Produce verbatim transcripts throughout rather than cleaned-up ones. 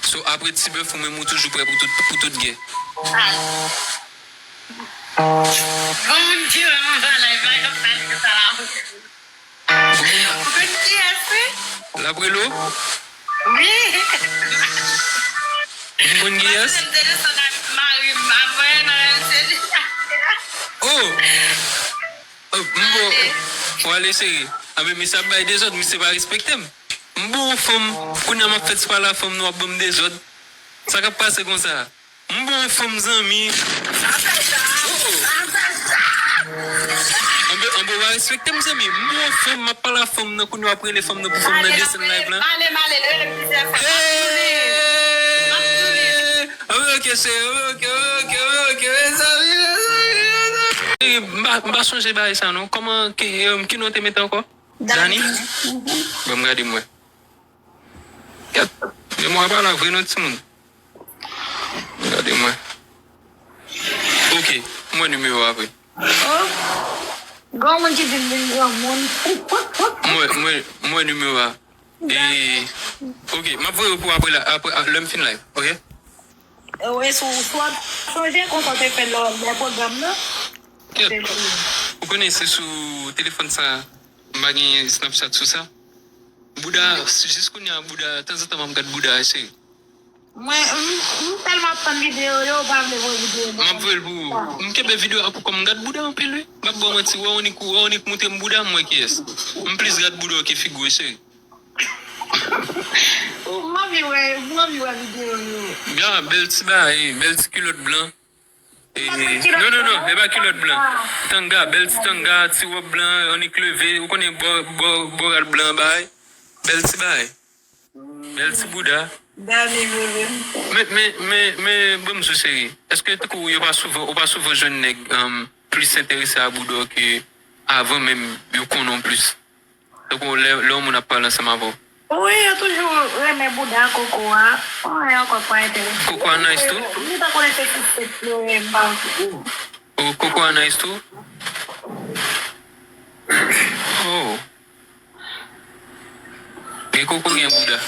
So, apre Ti Bèf, ou menm ou toujou prè pou tout, pou tout gè. Gon moun ki wè m anba live la, y ap pale de sa la. Ou konn kiyès, wi? L ap rele w? Wi. M konn kiyès? Paske m te desann ak mari m, apre nan L C D. Oh! Oh, m bon. Pou ale, cheri. Anben, misye ap bay dezòd, misye pa respekte m. M bon yon fanm, kounye a m ap fè ti pale a fanm, nou ap ban m dezòd. Sa k ap pase konsa? M bon yon fanm, zanmi. Oh, oh. Anben, anben, w pa respekte m, zanmi. M bon yon fanm, m ap pale a fanm nan, kounye a w ap rele fanm nan pou fanm nan desann live la. Male, male, rele m plizyè fwa. M ap tounen. M ap tounen. Anben, ok, cheri, anben, ok, anben, ok, anben, ok, mezanmi, mezanmi, mezanmi. Cheri, m pa, m pa sonje bagay sa, non. Kòman, ki, em, ki non te mete ankò? Dani? Dani? Mhm. Bon, m gade m wè. Gad, memwa pa la vre non, timoun. Gade mwen. Ok, mwen nimewo a vre. Oh, gon moun ki di m vin granmoun. Mwen, mwen, mwen nimewo a. E, ok, m ap voye pou apre la, apre, a, lè m fin live, ok? E, wi, sou, sou ap sonje konsa w te fè lè, lè pwogram nan. Kèt. Ou konnen se sou telefòn sa, m pa gen Snapchat sou sa. Bouda, jis kounye a, bouda, tanzantan m ap gad bouda, cheri. Mwen, m, m tèlman ap tann videyo yo, ou pa vle voye videyo ban mwen. M ap voye l pou ou. M kenbe videyo a pou kò m, m gad bouda anpil, wi. M ap ba w manti, wè w annik, wè w annik montre m bouda, m wè kiyès. M plis gad bouda w ke figi w, cheri. M anvi wè, m anvi wè videyo yo. Ya, bèl ti bagay, bèl ti kilòt blan. E, non, non, non, e pa kilòt blan. Tanga, bèl ti tanga, ti wòb blan, annik leve, ou konnen bò, bò, bò rad blan bagay. Bèl ti bagay. Bèl ti bouda. Dani, bebe. Men, men, men, men, ban m di w, cheri, èske tankou yo pa souvan, ou pa souvan jwenn nèg, um, plis enterese a bouda w ke avan menm yo konnen w plis? Tankou lè, lè yon moun ap pale ansanm avè w. Wi, yo toujou renmen bouda koko a. Anyen ankò pa enterese. Koko a nice tou? Li pa konnen se ti sèk yo renmen. Oh, koko a nice tou? Oh. Gen koko, gen bouda.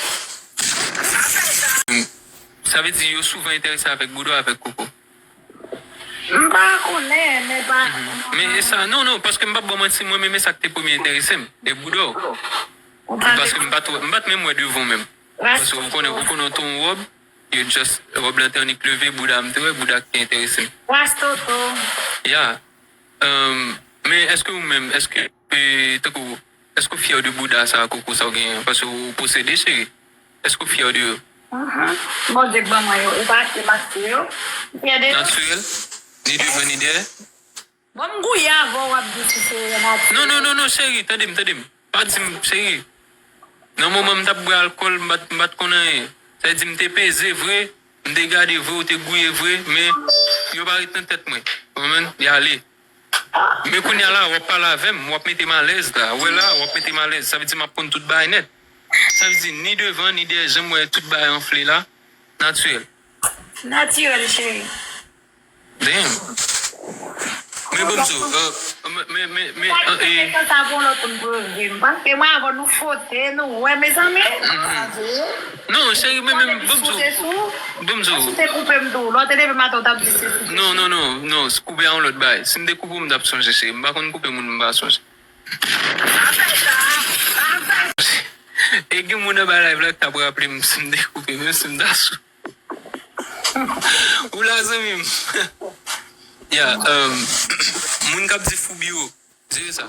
Sa vle di yo souvan enterese avèk bouda w, avèk koko. M pa konnen, men pa. Mhm. Men e sa, non, non, paske m p ap ba w manti, mwen menm e sa k te premye enterese m, e bouda w. Paske m pa t wè, m pa t menm wè devan w menm. Paske ou konnen, ou konnen w te yon wòb, yo just, wòb lan te annik leve, bouda m te wè, bouda k te enterese m. Ras Toto. Ya. Um, men èske ou menm, èske, e, tankou, èske w fyè de bouda sa, koko sa w genyen an? Paske ou posede, cheri. Èske w fyè de yo? Mhm. Bondye k ban mwen yo. Ou pa achte m achte yo. M fyè de yo. Natirèl? Ni devan, ni dèyè? Bon, m gouye avè w, w ap di si se natirèl. Non, non, non, non, cheri, tande m, tande m. Pa di m, cheri. Nan moman m t ap bwè alkòl, m pa t, m pa t konn anyen. Sa vle di m te peze vre, m te gade vre, ou te gouye vre, men yo pa ret nan tèt mwen. Ou konprann? Y ale. Men kounye a la, w ap pale avè m, w ap mete m alèz la. Ou wè la, w ap mete m alèz. Sa vle di m ap konn tout bagay nèt. Sa vle di ni devan, ni dèyè, jan m wè tout bagay anfle la, natirèl. Natirèl, cheri. Damn. Men bon, m di w, euh, men, men, men, men, euh, e sa pou lòt moun poze m. Paske mwen avè w nou fwote, nou wè, mezanmi. Non, cheri, men, men, bon, m di w. Bon, m di w. Si w te koupe m tou, lè w te leve maten, w t ap di se sou. Non, non, non, non, se koupe a yon lòt bagay. Si m te koupe w, m t ap sonje, cheri. M pa konn koupe moun, m pa sonje. E gen moun anba live la ki t ap raple m si m te koupe, menm si m ta sou. Ou la, zanmi m. Ya, um, moun k ap di Foubio, di sa.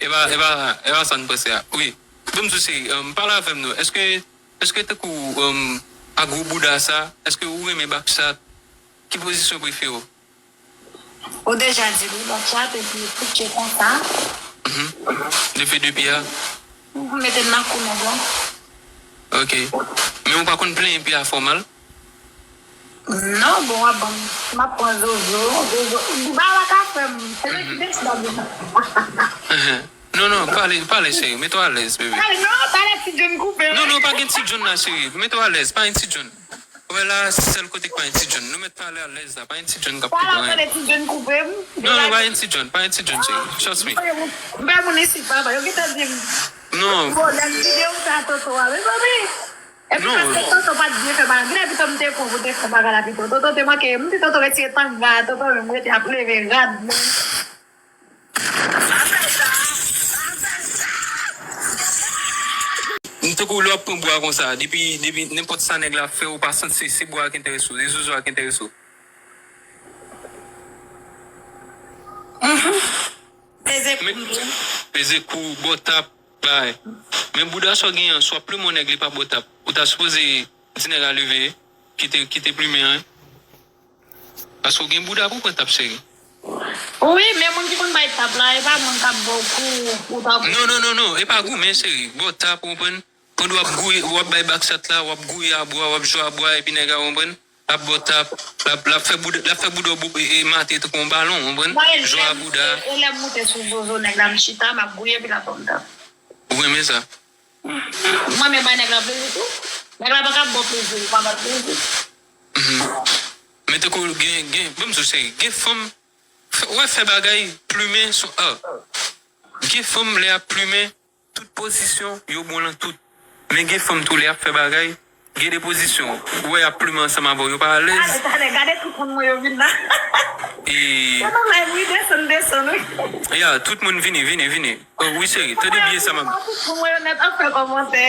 E pa, e pa, e pa sa n panse a. Wi. Bon, m sou seri, um, pale avè m non. Èske, èske tankou, um, a gwo bouda sa, èske ou renmen backshot? Ki pozisyon prefere w? Ou deja di l, wi, backshot epi koutje konsa. Mhm. Leve de pye a? Mhm, mete l nan kou nèg la. Ok. Men ou pa konn plenyen pye a fè w mal? Non, bon, w ap ban m, m ap pran zozo, zozo. Ba la ka fè m. Se mwen ki deside. Mhm. Non, non, pale, pale, cheri. Mete w alèz, bebe. Ay, non, talè Ti John koupe m. Non, non, pa gen Ti John la, cheri. Mete w alèz, pa gen Ti John. Wè la, se sèl kote k pa gen Ti John. Nou mèt pale alèz la, pa gen Ti John k ap koupe anyen. Talè Ti John koupe m. Non, non, pa gen Ti John, pa gen Ti John, cheri. Trust me. M pa moun isit, papa. Yo gentan di m. Non. Bon, lè m videyo sa, Toto a, mezanmi. Epi paske Toto pa t byen fè bagay. Gade pito m te pran pou te fè bagay la pito. Toto te manke, m di Toto retire tanga, Toto menm rete ap leve rad mwen. M tankou lè w ap pran bwa konsa, depi, depi nenpòt sa nèg la fè, ou pa santi se, se bwa a ki enterese w, se zozo a ki enterese w. Peze kou. Men, peze kou, bò tap, bay. Men bouda sa w genyen an, si w ap plimen yon nèg, li pa bò tap. Ou ta sipoze di nèg la leve, kite, kite plimen an. Paske w gen bouda pou pran tap, cheri. Wi, men moun ki konn bay tap la, e pa moun k ap ba w kou, ou ta. Non, non, non, non, e pa goumen, cheri. Bò tap, ou konprann? Pandan w ap gouye, w ap bay bakchat la, w ap gouye a bwa, w ap jwe a bwa, epi nèg la, ou konprann? L ap ba w tap, l ap, l ap fè bouda, l ap fè bouda w bou-, e, e, mate tankou yon balon, ou konprann? Jwe a bouda. E lè m moute sou zozo nèg la, m chita, m ap gouye, epi l ap ban m tap. Ou renmen sa? Mwen menm bay nèg la plezi tou. Nèg la pa ka ba w plezi, ou pa ba l plezi. Mhm. Men tankou gen, gen, ban m di w, cheri, gen fanm, fè, wè fè bagay, plimen, sou, ah. Gen fanm, lè y ap plimen, tout pozisyon, yo bon lan tout. Men gen fanm tou, lè y ap fè bagay, gen de pozisyon. Ou wè y ap plimen ansanm avè w, yo pa alèz. Gade, gade, gade tout moun mwen yo vin la. E. Gade, mwen, wi, desann, desann, wi. Ya, tout moun vini, vini, vini. Oh, wi, cheri, tande byen sa, m ap. Tout moun mwen yo nèt ap fè kòmantè.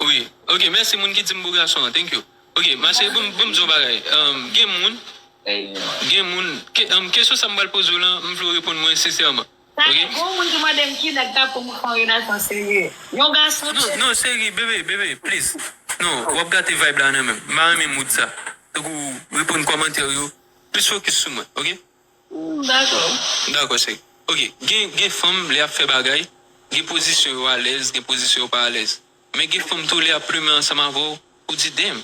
Wi. Ok, mèsi moun ki di m bo gason an. Thank you. Ok, ma cheri, bon, bon, m di yon bagay. Um, gen moun, gen moun, ke, um, kesyon sa m pral poze w lan, m vle w reponn mwen sensèman. Sa gen yon moun ki mande m ki nèg k ap pou m fè yon relasyon serye. Yon gason. Non, non, cheri, bebe, bebe, please. Non, w ap gate vibe la nan men m. M pa renmen mood sa. Tankou reponn kòmantè yo, plis fokis sou mwen, ok? Mm, dakò. Dakò, cheri. Ok, gen, gen fanm, lè y ap fè bagay, gen pozisyon yo alèz, gen pozisyon yo pa alèz. Men gen fanm tou, lè y ap plimen ansanm avè w, ou di, damn.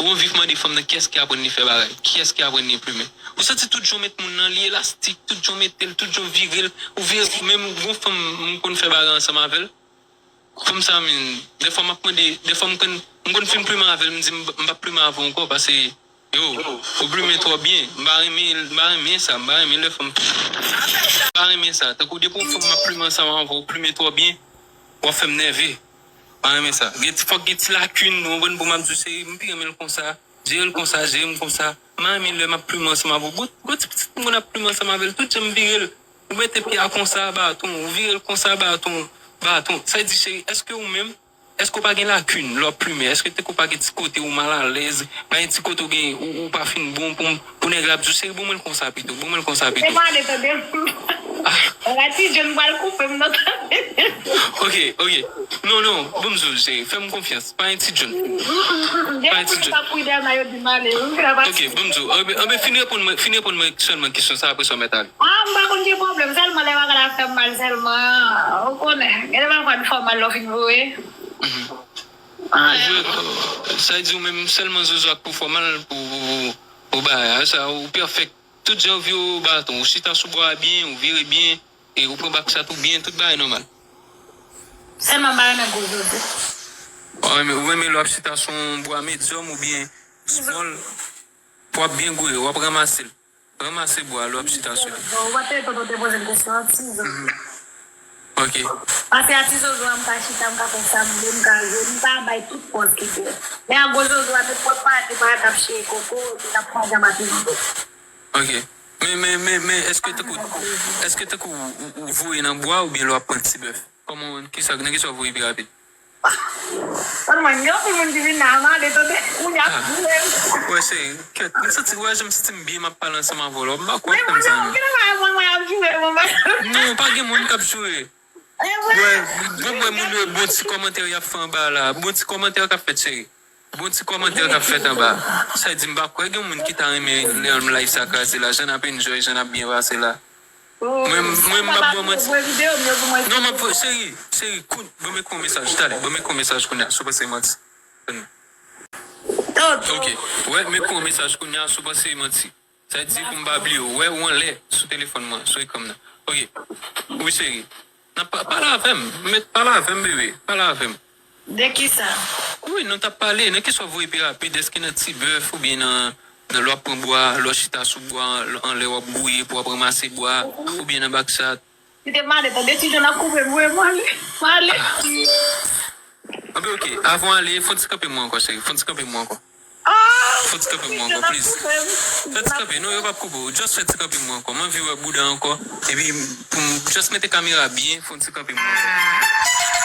Ou anvi mande fanm nan kiyès ki aprann li fè bagay, kiyès ki aprann li plimen. Ou santi tout jan w met moun nan, li elastik, tout jan w mete l, tout jan w vire l, ou vire, menm gon fanm m konn fè bagay ansanm avè l. Fanm sa, men, dèfwa m ap mande, dèfwa m konn, m konn fin plimen avè l, m di, m, m p ap plimen avè w ankò, paske, yo, ou plimen twò byen, m pa renmen, m pa renmen sa, m pa renmen lè fanm, m pa renmen sa, tankou depi yon fanm m ap plimen ansanm avè w, ou plimen twò byen, w ap fè m nève. Pa renmen sa. Gen ti, fòk gen ti lakin, ou konprann, pou m ap di w, cheri, m pi renmen l konsa. Jere l konsa, jere m konsa. M pa renmen lè m ap plimen ansanm avè w. Gon, gon ti pitit m konn ap plimen ansanm avè l. Tout jan m vire l. Ou mete pye a konsa, baton. Ou vire l konsa, baton. Baton. Sa vle di, cheri, èske ou menm, èske w pa gen lakin lè w ap plimen? Èske tankou w pa gen ti kote ou malalèz? Pa gen ti kote ou gen, ou, ou pa fin bon pou, pou nèg la ap di w, cheri, ban mwen l konsa pito, ban mwen l konsa pito. Se pale tande. Ah. Bagay ti John pral koupe m nan tande. Ok, ok. Non, non, bon, m di w, cheri, fè m konfyans. Pa gen ti John. Pa gen ti John. Ok, bon, m di w, anben, anben, fin reponn mwen, fin reponn mwen sèlman kesyon sa, apre sa w mèt ale. Ah, m pa konn ki pwoblèm, sèlman lè bagay la fè m mal sèlman. Ou konnen, gen de pafwa li fè w mal lè w fin voye. Mhm. Ah, ou vle, euh, sa vle di ou menm sèlman zozo a k pou fè w mal pou, pou, pou, pou bagay la, sa, ou pèfèk. Tout jan ou vire w baton, ou chita sou bwa a byen, ou vire byen, e ou pran bakchat ou byen, tout bagay nòmal. Sèlman m pa renmen gwo zozo. Ou renmen, ou renmen lè w ap chita sou yon bwa medyòm oubyen small, pou w ap byen gouye, w ap ranmase l. Ranmase bwa a lè w ap chita sou li. Ou pa te, tonton te poze m kesyon an, ti zozo. Mhm. Ok. Paske a ti zozo a, m ka chita, m ka fè sa m vle, m ka jwe, m ka bay tout pòz ki bèl. Men a gwo zozo a, nenpòt pati, pa t ap chire koko, epi t ap pran janm a ti zozo. Ok. Men, men, men, men, èske tankou, èske tankou ou, ou voye nan bwa oubyen lè w ap pran ti bèf? Kòman, kisa, nan kisa w voye pi rapid? Sèlman, gen anpil moun ki vin la, m ale tande, moun y ap joure m. Wè, cheri, kèt, m santi, wè, jan m santi m byen, m ap pale ansanm avè w la, m pa kwè. Men mwen menm, ki nan bagay mwen, mwen ap joure, mwen menm. Non, pa gen moun k ap joure. Wè, bon, wè, moun yo, bon ti kòmantè y ap fè anba la, bon ti kòmantè k ap fèt, cheri. Bon ti kòmantè k ap fèt anba. Sa di m pa kwè gen moun ki ta renmen lè m live sa kraze la. Jan n ap enjoy, jan n ap byen pase la. Mwen, mwen, m p ap ba w manti. Non, m ap, cheri, cheri, koun-, ban m ekri yon mesaj, talè, ban m ekri yon mesaj kounye a, si w panse manti. Ok. Wè, m ekri yon mesaj kounye a, si w panse manti. Sa di pou m pa bliye w. Wè, ou anlè sou telefòn mwen, sou ekran m nan. Ok. Wi, cheri. N ap pa-, pale avè m. Mèt pale avè m, bebe. Pale avè m. De kisa? Wi, nou t ap pale. Nan kisa w voye pi rapid? Èske nan ti bèf oubyen nan, nan lè w ap pran bwa, lè w chita sou bwa, anlè w ap gouye pou w ap ranmase bwa, oubyen nan bakchat? Kite m ale, tande ti John ap koupe m, voye m ale. M ale. Anben, ok, avan w ale, fè yon ti kanpe mwen ankò, cheri. Fè yon ti kanpe mwen ankò. Fè yon ti kanpe mwen ankò, please. Fè ti kanpe, non, yo p ap koupe w. Just fè ti kanpe mwen ankò. Mwen anvi wè bouda ankò. Epi, pou m just mete kamera byen, fè yon ti kanpe mwen ankò.